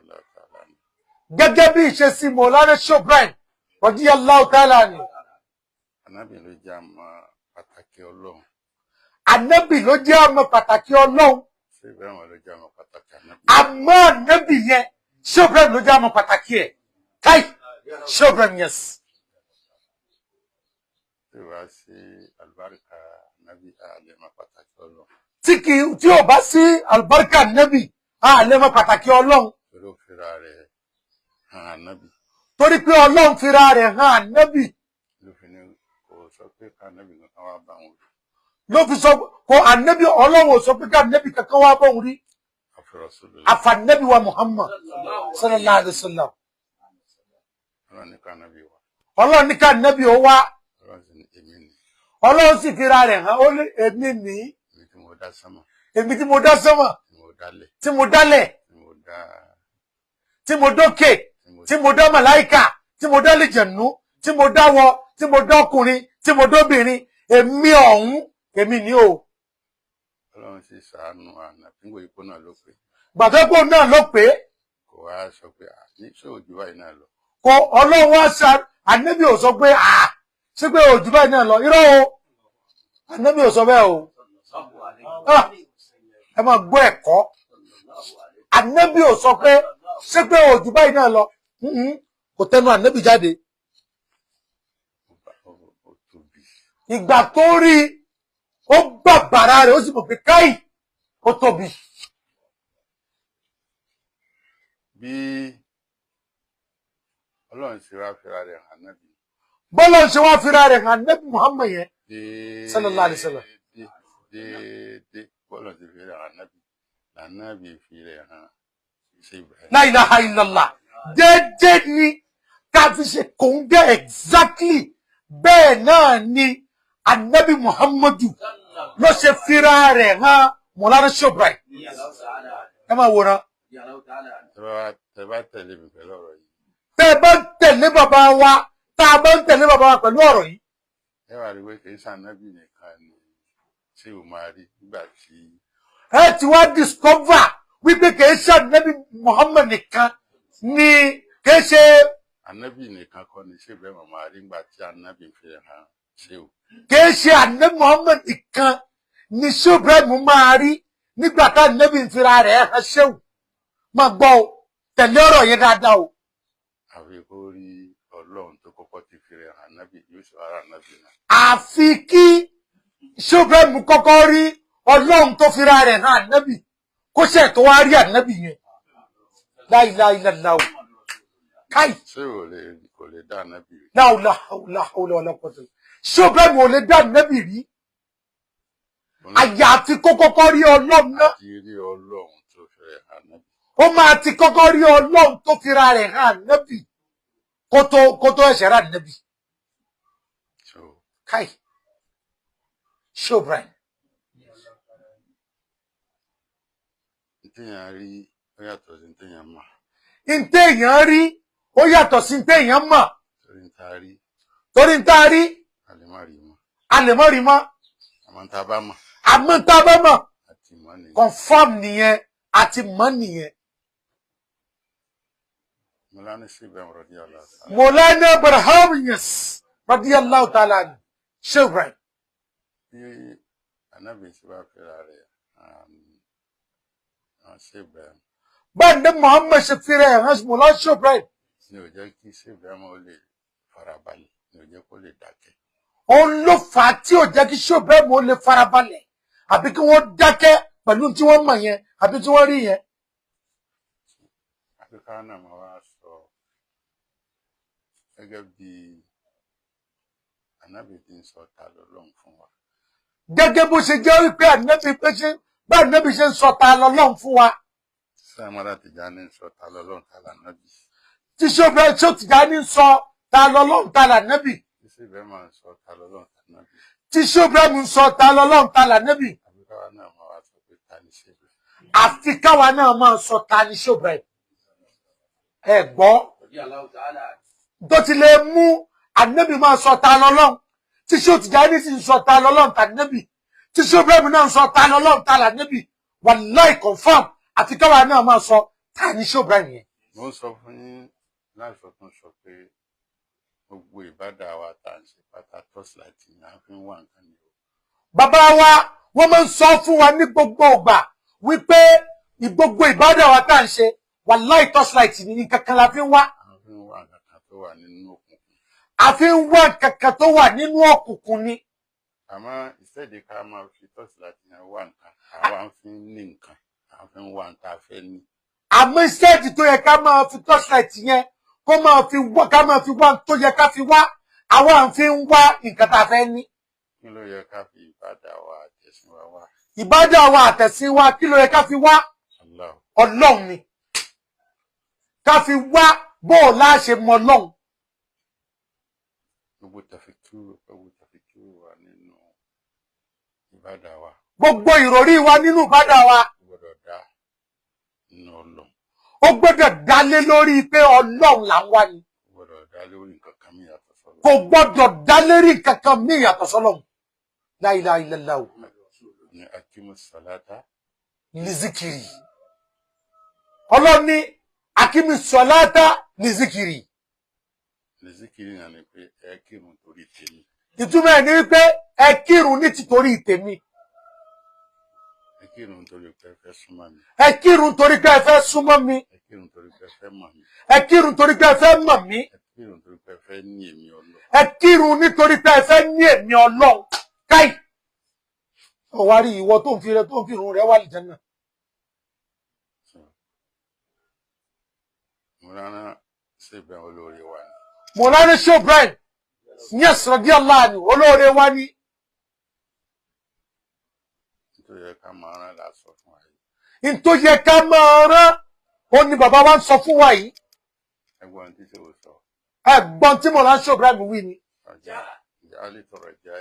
radiyallahu ta'ala anhu. Gẹ́gẹ́ bí ìṣesí Mọ̀lánà Sheikh Ibrahim radiyallahu ta'ala anhu. Ànábì ló jẹ́ àmọ́ pàtàkì Ọlọ́run. Ànábì ló jẹ́ ọmọ pàtàkì Ọlọ́run. Sheikh Ibrahim ló jẹ́ àmọ́ pàtàkì Ànábì. Àmọ́ Ànábì yẹn, Sheikh Ibrahim ló jẹ́ ọmọ pàtàkì ẹ̀. Káì, Sheikh Ibrahim, yes. Tí wàá sí àlùbáríkà Ànábì, àlẹ́ mọ́ pàtàkì Ọlọ́run. Tí kì í tí ò bá sí àlùbáríkà Ànábì, a lè mọ pàtàkì Ọlọ́run. Torí ó fira rẹ̀ hàn Ànábì. Torí pé Ọlọ́run fira rẹ̀ hàn Ànábì. Ló fi ní kò sọ pé ká Ànábì kankan wá bá wọn rí. Ló fi sọ kò Ànábì, Ọlọ́run ò sọ pé ká Ànábì kankan wá bóun rí. Àfi Rasulullah. Àfànàbí wa Muhammad sallallahu alayhi wa sallam. Ọlọ́run ní ká Ànábì wá. Ọlọ́run ní ká Ànábì ó wá. Ọlọ́run sì ní èmi ni. Ọlọ́run sì fira rẹ̀ hàn, ó ní èmi ní. Èmi tí mo dá sánmà. Èmi tí mo dá sánmà. Tí mo dálẹ̀. Tí mo dálẹ̀. Tí mo dá. Tí mo dókè. Tí mo Tí mo dá màláìkà, tí mo dá lìjẹ̀nú, tí mo dá wọ, tí mo dá ọkùnrin, tí mo dóbìnrin, èmi ọ̀hún, èmi ní o. Ọlọ́run sì ṣàánú Ànábì nígbà ipò náà ló pé. Gbàtọ́pọ̀ náà ló pé. Kò wá sọ pé ní ṣé òjú báyìí náà lọ. Kò, Ọlọ́run wá ṣá Ànábì ò sọ pé à ṣé pé òjò báyìí náà lọ. Irọ́ o, Ànábì ò sọ bẹ́ẹ̀ o. Ah, ẹ máa gbọ́ ẹ̀kọ́. Ànábì ò sọ pé ṣé pé òjò báyìí náà lọ. Kò tẹnu Ànábì jáde. Ó tóbi. Ìgbà tó rí ó gbà bàrà rẹ̀, ó sì mọ̀ pé káì, ó tóbi. Bí Ọlọ́run ṣe wá fira rẹ̀ hàn Ànábì. Bọ́lá ń ṣe wá fira rẹ̀ hàn Ànábì Muhammad yẹn sallallahu alaihi wasallam. Déédéé bọ́lá ti fi rẹ̀ hàn Ànábì lànàbì fi rẹ̀ hàn ṣe Ibrahim. La ilaha illallah. Déédéé ni ká fi ṣe kòńgẹ́, exactly bẹ́ẹ̀ náà ni Ànábì Muhammadu ló ṣe fira rẹ̀ hàn Mọ̀lánà Sheikh Ibrahim. Ẹ máa wòran. Tẹ bá tẹ̀lé mi pẹ̀lú ọ̀rọ̀ yìí. Tẹ́ ẹ bá ń tẹ̀lé bàbá wa, tá a bá ń tẹ̀lé bàbá wa pẹ̀lú ọ̀rọ̀ yìí. Ẹ wà rí pé kì í ṣànábì nìkan ni ṣé o máa rí nígbà tí. Ẹ ti wá discover wípé kì í ṣe Ànábì Muhammad nìkan ni kì í ṣe. Ànábì nìkan kọ́ ni ṣé bẹ́ẹ̀ máa rí nígbà tí Ànábì fi hàn ṣé o. Kì í ṣe Ànábì Muhammad nìkan ni ṣé Ibrahim máa rí nígbà tá Ànábì ń fira rẹ̀ hàn ṣéwù. Máa gbọ́ o, tẹ̀lé ọ̀rọ̀ yẹn dáadáa o. Àfi kó rí Ọlọ́run tó kọ́kọ́ ti fi rẹ̀ hàn Ànábì, yóò sọ ara Ànábì náà. Àfi kí ṣé Ibrahim kọ́kọ́ rí Ọlọ́run tó fira rẹ̀ hàn Ànábì, kó ṣe tó wá rí Ànábì yẹn. La ilaha illallah, káì. Ṣé ò lè kò lè dá Ànábì rí. La hawla wala quwwata. Ṣé Ibrahim ò lè dá Ànábì rí, àyàfi kó kọ́kọ́ rí Ọlọ́run náà. Àti rí Ọlọ́run tó fi rẹ̀ hàn Ànábì. Ó máa ti kọ́kọ́ rí Ọlọ́run tó fira rẹ̀ hàn Ànábì kó tó ẹ̀ṣẹ̀ rà Ànábì. Káì, ṣé Ibrahim. Ntẹ̀yàn rí ó yàtọ̀ sí ntẹ̀yàn mọ̀. Ntẹ̀yàn rí ó yàtọ̀ sí ntẹ̀yàn mọ̀. Torí ntá rí. Torí ntá rí. A lè má rí mọ́. A lè má rí mọ́. Àmọ́ ntá bá mọ̀. Àmọ́ ntá bá mọ̀. Àti mọ̀ nìyẹn. Confirm nìyẹn, àti mọ̀ nìyẹn. Mọ̀lánà Sheikh Ibrahim radiyallahu ta'ala. Mọ̀lánà Ibrahim, yes, radiyallahu ta'ala ni Sheikh Ibrahim. Bí Ànábì ṣe bá fẹ́ra rẹ̀ hàn Sheikh Ibrahim. Báńdé Muhammad ṣe fi rẹ̀ hàn Mọ̀lánà Sheikh Ibrahim. Ní ò jẹ́ kí Sheikh Ibrahim ó lè farabalẹ̀, ní ò jẹ́ kó lè dákẹ́. Òun ló fà á tí ò jẹ́ kí Sheikh Ibrahim ó lè farabalẹ̀ àbí kí wọ́n dákẹ́ pẹ̀lú tí wọ́n mọ̀ yẹn àbí tí wọ́n rí yẹn. Àfi ká náà máa wá sọ gẹ́gẹ́ bí Ànábì ti ń sọ ta lọ́lọ́run fún wa. Gẹ́gẹ́ bó ṣe jẹ́ wípé Ànábì pé ṣe bá Ànábì ṣe ń sọ ta lọ́lọ́run fún wa. Ṣé Amada Tijani ń sọ ta lọ́lọ́run ta lànábì. Tí ṣé Tijani ń sọ ta lọ́lọ́run ta lànábì. Tí Sheikh Ibrahim ń sọ ta lọ́lọ́run ta lànábì. Tí Sheikh Ibrahim ń sọ ta lọ́lọ́run ta lànábì. Àfi káwa náà máa wá sọ pé ta ni Sheikh Ibrahim. Àfi káwa náà máa sọ ta ni Sheikh Ibrahim. Ẹ gbọ́ tó ti lè mú Ànábì máa sọ ta lọ́lọ́run, tí Sheikh Tijani sì ń sọ ta lọ́lọ́run ta nábì, tí Sheikh Ibrahim náà ń sọ ta lọ́lọ́run ta lànábì, wàláì confirm, àfi káwa náà máa sọ ta ni Sheikh Ibrahim yẹn. Mo ń sọ fún yín láìsọ tún sọ pé gbogbo ìbádà wa tá à ń ṣe pátá, torchlight ni a fi ń wá nǹkan ni o. Bàbá wa, wọ́n máa ń sọ fún wa ní gbogbo ìgbà wípé gbogbo ìbádà wa tá à ń ṣe, wàláì, torchlight ni, nǹkan kan la fi ń wá. A fi ń wá nǹkan kan tó wà nínú òkùnkùn. A fi ń wá nǹkan kan tó wà nínú òkùnkùn ni. Àmọ́ ìṣèdí ká máa fi torchlight yẹn wá nǹkan, àwa ń fi ní nǹkan, a fi ń wá nǹkan tá a fẹ́ ní. Àmọ́ instead tó yẹ ká máa fi torchlight yẹn kó máa fi wá, ká máa fi wá tó yẹ ká fi wá, àwa ń fi ń wá nǹkan tá a fẹ́ ní. Kí ló yẹ ká fi ìbádà wa àtẹ̀sìn wa wá? Ìbádà wa àtẹ̀sìn wa, kí ló yẹ ká fi wá? Allah. Ọlọ́run ni ká fi wá. Bó o láṣẹ mọ Ọlọ́run. Gbogbo tàfikúrù wa nínú ìbádà wa Gbogbo ìròrí wa nínú ìbádà wa gbọ́dọ̀ dá nínú Ọlọ́run. Ó gbọ́dọ̀ dálé lórí pé Ọlọ́run là ń wá ni. Gbọ́dọ̀ dá lórí nǹkan kan mi yàtọ̀ sọ́lọ́. Kò gbọ́dọ̀ dá lérí nǹkan kan mí yàtọ̀ sọ́lọ́run. La ilaha illallah. Ní akimu salata Lizikiri. Ọlọ́run ní akimi sọláta lizikiri. Lizikiri náà ni pé ẹ kírun torí tèmi. Ìtumọ̀ ẹ̀ ní wípé ẹ kírun ní tìtorí tèmi. Ẹ kírun torí pé ẹ fẹ́ súnmọ́ mi. Ẹ kírun torí pé ẹ fẹ́ súnmọ́ mi. Ẹ kírun torí pé ẹ fẹ́ mọ̀ mi. Ẹ kírun torí pé ẹ fẹ́ mọ̀ mí. Ẹ kírun torí pé ẹ fẹ́ ní èmi Ọlọ́run. Ẹ kírun nítorí pé ẹ fẹ́ ní èmi Ọlọ́run. Káì, ó wá rí ìwọ tó ń fi rẹ tó ń fi irun rẹ wà lìjẹ́ náà. So, mo rárá ṣèbẹ̀ olóore wa ni. Mọ̀lánà Sheikh Ibrahim Niass radiyallahu anhu, olóore wa ní. Nítorí ẹ ká máa rán là sọ fún wa yìí. N tó yẹ ká máa rán ó ní bàbá wa ń sọ fún wa yìí. Ẹ̀gbọ́n tí ṣe ò sọ. Ẹ̀gbọ́n tí Mọ̀lánà Sheikh Ibrahim wí ni. Ọjà ìjà lè tọrọ ìjà.